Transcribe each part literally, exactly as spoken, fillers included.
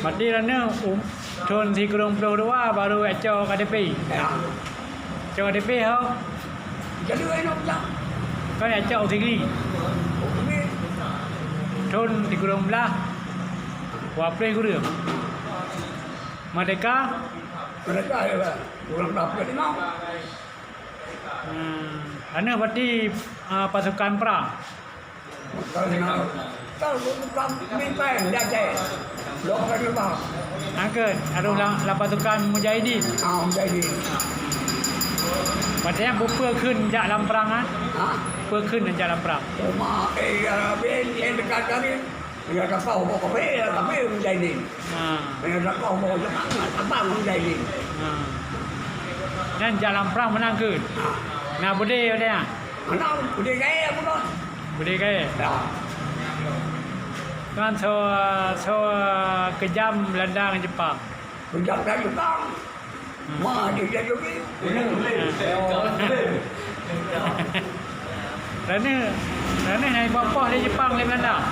Berarti Raneuk um, thon sikureueng ploh dua baru jak cok K T P. Ya. Cok K T P ho. Jadi, ai nak peugah. Kan jak cok Sigli. Okey. Thon sikureueng blaih dua ploh kureueng. Merdeka? Merdeka, ya, Bang. Kurang berapa lima? Hmm. Raneuk berarti, ah, pasukan perang. Kalau nak, kalau bukan mimpin, dah cek. Lok ka jubah. Angkat, harus lam, lam pasukan mujahidin. Ah, mujahidin. Berarti nyan peue kheun jak lam perang, ah? Ha? Peue kheun jak lam perang? Uma, eh, ya, bin, eh, dekat dari. Ya, tak tahu, kok kafir, ya, tapi mujahidin. Ha. Ya, tak tahu, kok jangan, tak tahu mujahidin. Ha. Nyan jak lam perang meunang kheun? Ha. Na beudé, beudé, ah? Mana? Beudé gaé apa kau? Beudé gaé? Ya. Kan soe, soe keujam Belanda ngon Jepang? Keujam dan Jepang. Hmm. Wah, dia jadi. Raneuk, Raneuk na ipoh-poh lé Jepang lé Belanda?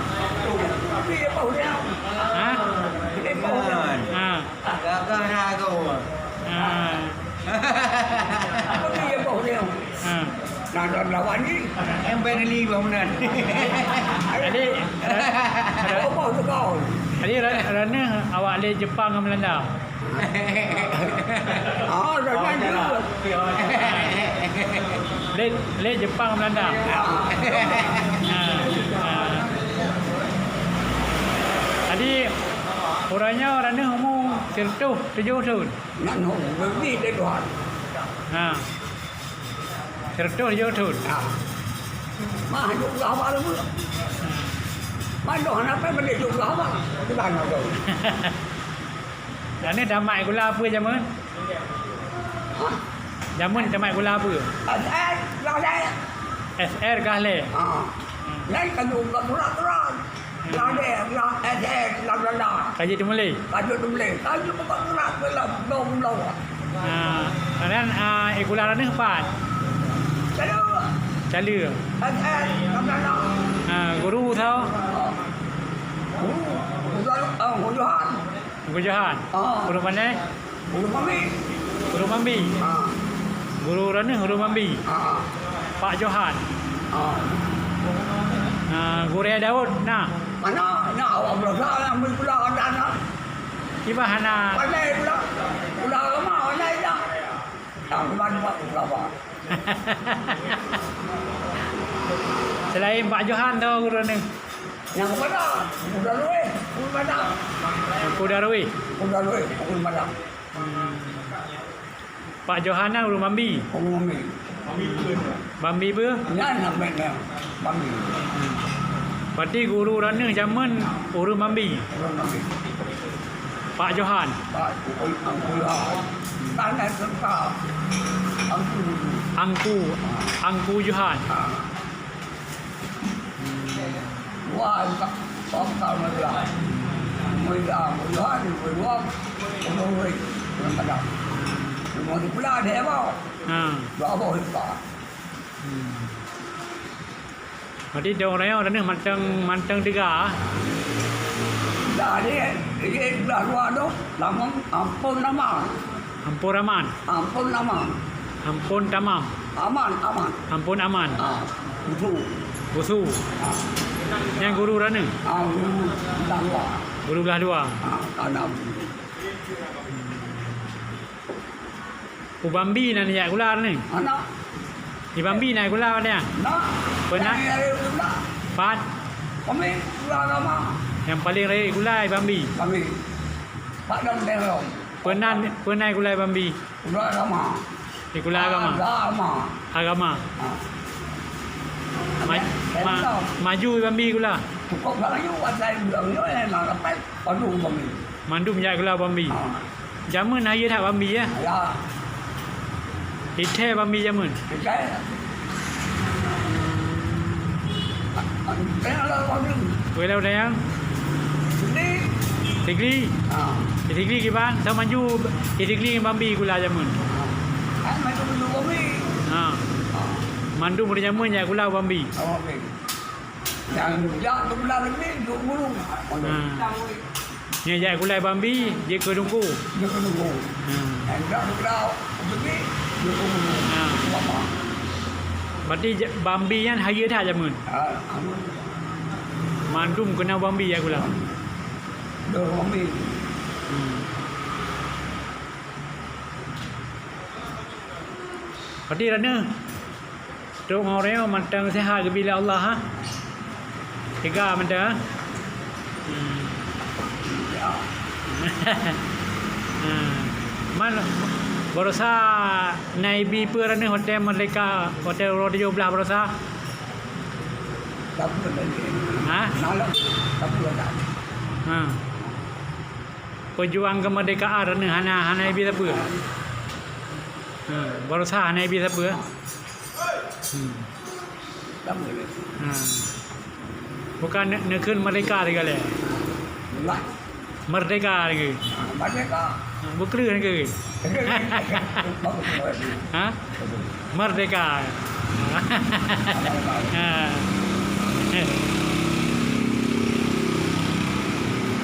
Tapi dia poh dia. Ha? Dia poh dia. Ha. Gagah dah tu. Ha. Apa tu dia poh dia? Ha. Nah, lawan, lawan ni. Yang penalty bangunan. Jadi, Apa tu kau? Jadi, Ra-, Raneuk awak lé Jepang ngon Belanda? Ah, dah kan tu. Lé, lé Jepang Belanda. Ha, ha. Jadi, uroe nyoe Raneuk umu sireutôh tujoh thon. Nan ho, lebih dari Tuhan. Ha. Sireutôh tujoh thon. Ha. Mah, juk peugah haba lom. Mah, doh hana pai, mending juk peugah haba. Di mana tu? Raneuk tamat sikula peue jameun? Ha? Jameun tamat sikula peue? S R, gahlé. S R gahlé. Ha. Hmm. Laén ka jeuet bak surat-surat. Hmm. Gahlé, S R, lam Belanda. Ka jeuet teumuléh? Ka jeuet teumuléh. Ka jeuet bak surat, lam, lam, lam. Ah, dan, ah, sikula Raneuk pat? Caleue. Caleue. S R, lam Belanda. Ah, guru tho? Guru, guru, ah, guru Johan. Guru Johan. Ah. Guru pane? Guru Mambi. Guru Mambi. Ah. Guru Raneuk, Guru Mambi. Ah. Pak Johan. Ah. Ah, Gurée Daud na? Mana? Na, awak beurasa nyang bri sikula ada na. Kiban hana? Pandai pula. Pula agama, pandai dah. Yang mana buat pula apa? Selain Pak Johan tu, guru ni? Nyang kepada, Teungku Darwis, Teungku Darwis. Teungku Darwis. Teungku Darwis, Teungku Darwis. Hmm. Pak Johan nyan ureueng Bambi. Ureueng Bambi. Bambi peue? Nyan nyan, Bambi. Hmm. Berarti guru Raneuk jameun ureueng Bambi. Ureueng Bambi. Pak Johan. Pak, Teungku Johan. Tanah Sengka. Angku. Angku. Angku Johan. Ah. Wah, tak, tak, tak, tak. Mulia, mulia, mulia, mulia, mulia, mulia. Cuma di pula dia, bang. Ha. Dua boh ikat. Hmm. Berarti dong raya udah nih manteng, manteng tiga. Dah, dia, dia belah dua tu, lama, ampun lama. Ampun Aman. Ampun Aman. Ampun Tamam. Aman, Aman. Ampun Aman. Ah, Busu. Busu. Ah. Nyan guru Raneuk? Ah, guru belah dua. Guru belah dua. Ah, tanam. U Bambi na jak sikula ni? Anak. Di Bambi na sikula dia? Nak. Pernah? Nak, nak, nak. Pat? Kami sikula agama. Nyang paling rayeuk sikula di Bambi? Bambi. Padang Terong. Pernah, pernah sikula Bambi? Sikula agama. Sikula agama? Agama. Agama. Ha. Ma-, ma-, maju Bambi sikula? Cukup laju, asai bulan nyoe, eh, nak dapat, aduh, Bambi. Mandum jak sikula Bambi. Ha. Jameun hayeue that Bambi, ya? Ya. Ithée Bambi jameun? Ithée. Tengok lah, Bambi. Wei lau dayang? Sigli. Sigli? Ha. Sigli kiban? Sama ju Sigli ngon Bambi sikula jameun? Ha. Kan maju dulu Bambi. Ha. Ha. Mandum ureueng jameun jak sikula Bambi? Ha, Bambi. Nyang jak sikula negeri, duek guru. Ha. Nyan jak gulai Bambi, jeuet keu Teungku. Jeuet keu Teungku. Hmm. Endak muda, beutôi, jeuet keu Teungku. Ha. Bapak. Berarti ja-, Bambi nyan hayeue that jameun? Ha, aman. Mandum keunoe Bambi jak gulai. Dah Bambi. Hmm. Berarti Raneuk, trok ngon uroe nyoe mantong seuhat geubri lé Allah, ha? Teuga mantong, ha? Hmm. Hmm. Man, baroesa na ibi peue Raneuk watèe merdeka, watèe uroe tujoh blaih baroesa? Tak apa lagi. Ha? Nak lah. Tak apa dah. Ha. Peujuang keumeurdekaan Raneuk hana, hana ibi sapeue. Ha, baroesa hana ibi sapeue. Hmm. Ha. Bukan ne-, neukheun merdeka teugalak. Merdeka lagèe. Merdeka. Ha, beukreueh lagèe. Ha? Merdeka. Ha.